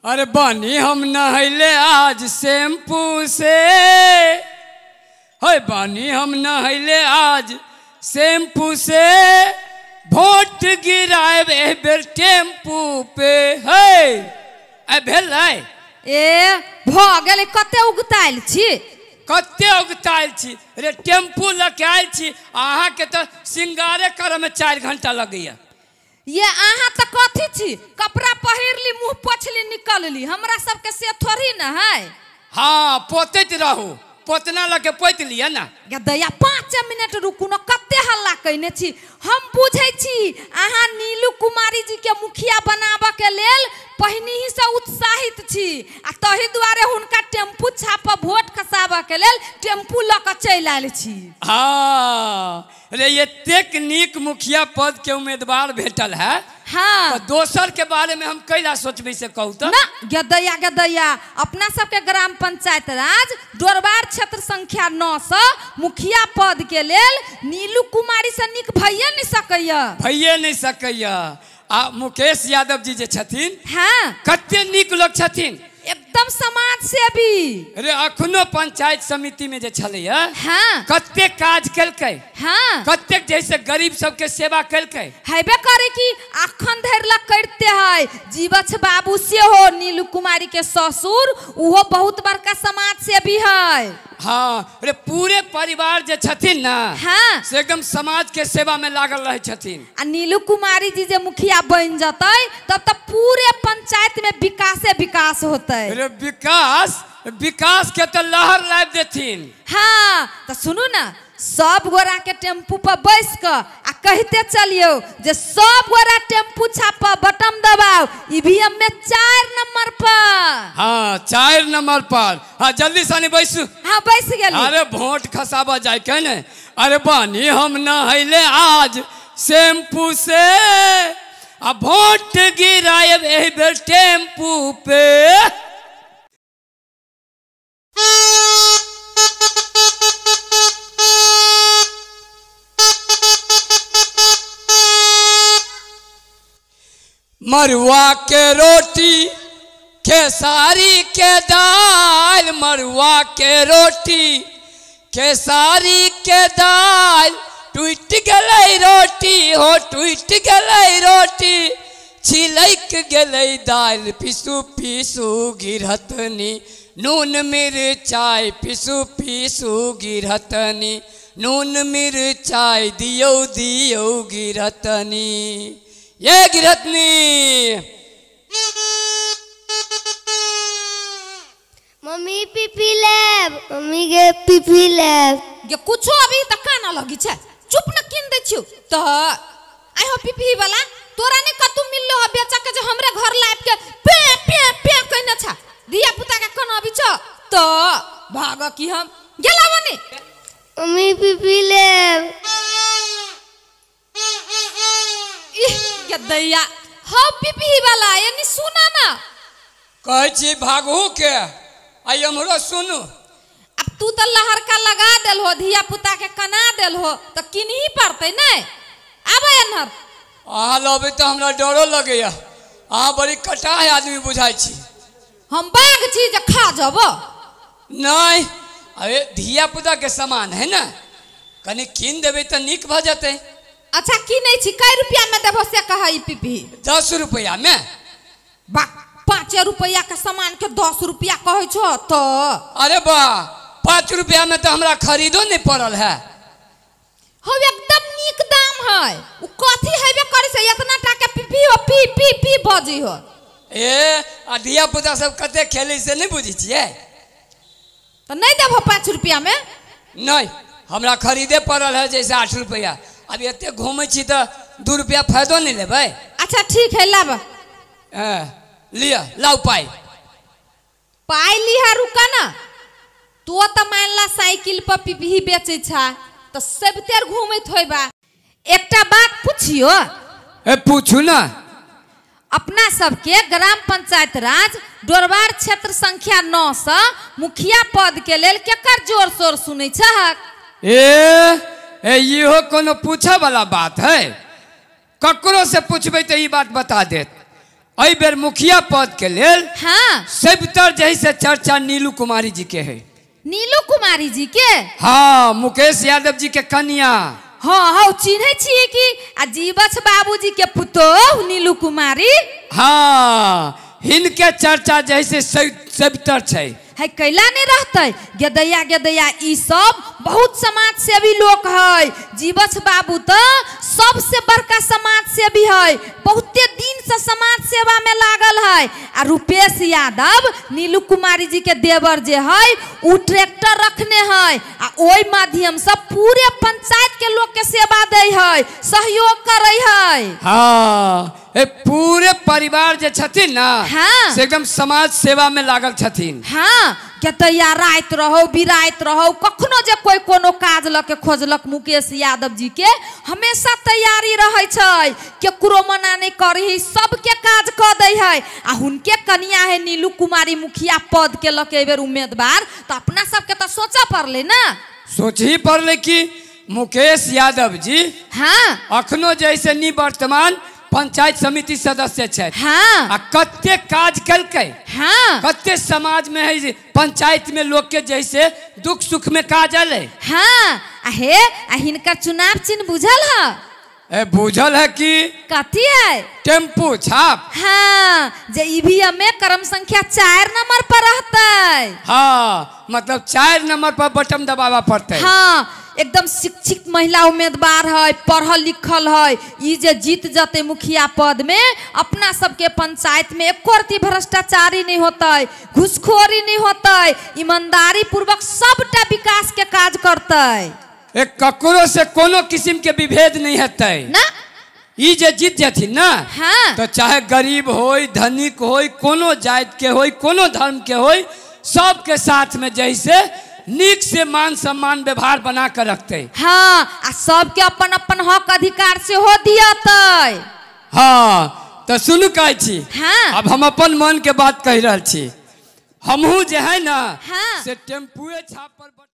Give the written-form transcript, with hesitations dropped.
अरे बानी हम नहैले आज शैम्पू से, है बानी हम नहैले आज शैम्पू से, वोट गिराएब एहि बेर टेम्पू पे। है आ भेलै? ए भऽ गेलै। कते उगतायल छी, कते उगतायल छी रे। टेम्पू लऽ के आयल छी, अहाँके तऽ श्रृंगारे करऽमे 4 घंटा लगैया। ये अहाँ तऽ कथी छी, कपड़ा पहिरली मुँह पोछली निकलली, हमरा सबके से थोड़ी न है। हाँ पोतैत रहू, पोतना लऽ के पोति लिअ ना। गदैया 5 मिनट रुकू न, कते हल्ला कयने छी। हम बुझै छी अहाँ नीलू कुमारी जी के मुखिया बनाबऽ के लेल पहिनहि से उत्साहित छी, आ तही दुआरे हुनका टेम्पू छाप वोट खसाबऽ के लेल टेम्पू लऽ कऽ चलि आयल छी। हाँ रे, एतेक नीक मुखिया पद के उम्मीदवार भेटल है। हाँ तो दोसर के बारे में हम कैला सोचबै से कहू तो ना। गदैया गदैया अपना सबके ग्राम पंचायत राज डोरबार क्षेत्र संख्या 9 से मुखिया पद के लेल नीलू कुमारी से नीक भइए नहीं सकैया, भइए नहीं सकैया। आ मुकेश यादव जी जे छथिन, हाँ कते नीक लोग छथिन, एकदम समाज सेवी। रे अखनो पंचायत समिति में जे छलैया, हाँ कते काज केलकै, हाँ कतेक जैसे गरीब सबके सेवा केलकै। हेबे करे कि अखन धरि लग करते है। जीवछ बाबू सेहो नीलू कुमारी के ससुर, उहो बहुत बड़का समाज सेवी है। हाँ रे पूरे परिवार जे छथिन ना, हाँ से एकदम समाज के सेवा में लागल रहे छथिन। आ नीलू कुमारी जी जे मुखिया बन जतै तब तब पूरे पंचायत में विकासे विकास होतै। अरे विकास विकास के तो लहर लाबि देथिन। हाँ तो सुनू ना, सब गोरा के टेम्पू पर बैस क आ कहते चलियो जे सब गोरा टेम्पू छाप बटन दबाओ ईवीएम में 4 नंबर पर। हाँ 4 नंबर पर। हाँ जल्दी से बैसू। हाँ बैस गेली। अरे वोट खसाबा जाए के ने। अरे बानी हम नहैले आज शैम्पू से, आ वोट गिराएब एहि बेर टेम्पू पे। मरुआ के रोटी खेसारी के दाल, मरुआ के रोटी खेसारी के दाल, टूट गेलै रोटी हो टूट गेलै रोटी, छिलक गेलै दाल, पीसू पीसू गिरहतनी नून मिरचाइ, पीसू पीसू गिरहतनी नून मिरचाइ, दियौ दियौ गिरहतनी। ये गिरहतनी। मम्मी पीपी लेब, मम्मी के पीपी लेब। गे कुछो अभी तक काना लगी छै, चुप न किन दै छियौ त। आइ हो पीपी वाला तोरा ने कतौ मिललो ह बेचा के जे हमरे घर लाइब के पे पे पे कहने छ, धिया पुता के कोना अभी छ त भाग की हम गेला बने। मम्मी पीपी लेब। इह गदैया हो पीपी वाला यानी सुना ना। कहै छी भागहु के आई हमरो सुनू। अब तू तो लहरका लगा देल हो, धिया पुता के कना देल हो त किनही पड़तै नै। आबै एनहर। अहाँ लबै तऽ हमरा डरो लगैया, अहाँ बड़ी कटाह आदमी बुझाइ छी। हम बाघ छी जे खा जब? नहीं, अरे धिया पुता के सामान है ना, कनी कीन देबै तऽ नीक भऽ जेतै। अच्छा किनै छी, कै रुपया में देबो से कह ई पीपी? 10 रुपया में। बा 5 रुपया के सामान के 10 रुपया कहै छो त? अरे बा 5 रुपया में तो हमरा खरीदो नहीं पड़ल है। हो एकदम नीक दाम है। उ कथी हेबे करे से इतना टा के पीपी हो पी पी पी बजी हो। ए आ धिया पुता सब कते खेलै से नहीं बुझै छियै। त नहीं देबो 5 रुपया में? नहीं, हमरा खरीदे पड़ल है जैसे 8 रुपया। अब एते घूमै छी तऽ 2 रुपया फायदो नहीं लेबै। अच्छा ठीक है लाब। लिअ लाउ पाइ। पाइ लिहा रुका ना, तो त मानला साइकिल पर पीपी बेचै छा त सबतेर घूमैत होइबा। एकटा बात पुछियो? ए पूछू ना। अपना सबके ग्राम पंचायत राज डोरबार क्षेत्र संख्या 9 से मुखिया पद के लेल केकर जोर शोर सुनै छहक? ए ए इहो कोनो पूछे वाला बात है? ककरो से पूछबै तऽ ई बात बता देत। एहि बेर मुखिया पद के लेल हाँ सबतर जैसे चर्चा नीलू कुमारी जी के है। नीलू कुमारी जी के? हाँ, मुकेश यादव जी के कन्या। हाँ हाँ, चिन्है छियै कि आ जीवछ बाबूजी के पुतोहु नीलू कुमारी। हाँ, हिनके चर्चा जैसे सबतर छै। है कैला नहीं रहते गेदैया गेदैया ई सब बहुत समाज सेवी लोग है। जीवछ बाबू तो सबसे बड़का समाज सेवी है, बहुते दिन से समाज सेवा में लागल है। आ रुपेश यादव नीलू कुमारी जी के देवर जे है उ ट्रैक्टर रखने है आ ओहि माध्यम से पूरे पंचायत के लोग के सेवा दे है, सहयोग करे है। हाँ, ए पूरे परिवार जे छथिन ना, हाँ, से एकदम समाज सेवा में लागल छथिन। हाँ, गेदैया राति रहो बिराइत रहो कखनो जे कोई कोनो काज लऽ के खोजलक मुकेश यादव जी के हमेशा तैयारी रहै छै, केकरो मना नहीं करही, सबके काज कऽ दै है। आ हुनके कनिया है नीलू कुमारी मुखिया पद के लऽ के एहि बेर उम्मीदवार, तऽ अपना सबके तऽ सोचऽ पड़लै ना। सोच ही पड़लै कि मुकेश यादव जी हाँ अखनो जैसे निवर्तमान पंचायत समिति सदस्य छै। हाँ, आ कते काज केलकै। हाँ, कते समाज में है पंचायत में लोग के जैसे दुख सुख में काज अलै। हाँ, आ हे आ हिनकर चुनाव चिन्ह बुझल है? ए बुझल है कि कथी है? टेम्पू छाप। हाँ, जे ईवीएम में क्रम संख्या 4 नंबर पर रहतै। हाँ, मतलब 4 नंबर पर बटन दबावा पड़तै। हाँ, एकदम शिक्षित महिला उम्मीदवार है, पढ़ल लिखल है। ई जे जीत जते मुखिया पद में अपना सबके पंचायत में एको रत्ती भ्रष्टाचारी नहीं होतै, घूसखोरी नहीं होतै, ईमानदारी पूर्वक सबटा विकास के काज करतै। एक ककरो से कोनो किस्म के विभेद नहीं हेतै ना। ई जे जीत जथिन ना, हाँ, तो चाहे गरीब होय धनिक होय कोनो जाति के होय कोनो धर्म के होय सबके साथ में जैसे नीक से मान सम्मान व्यवहार बना कर रखते। हाँ, आ सबके अपन अपन हक अधिकार से हो दियतै। हाँ, तो सुनू कहै छी। हाँ, अब हम अपन मन के बात कहि रहल छी। हमहूँ जे है ना, हाँ, से टेम्पुए छाप पर।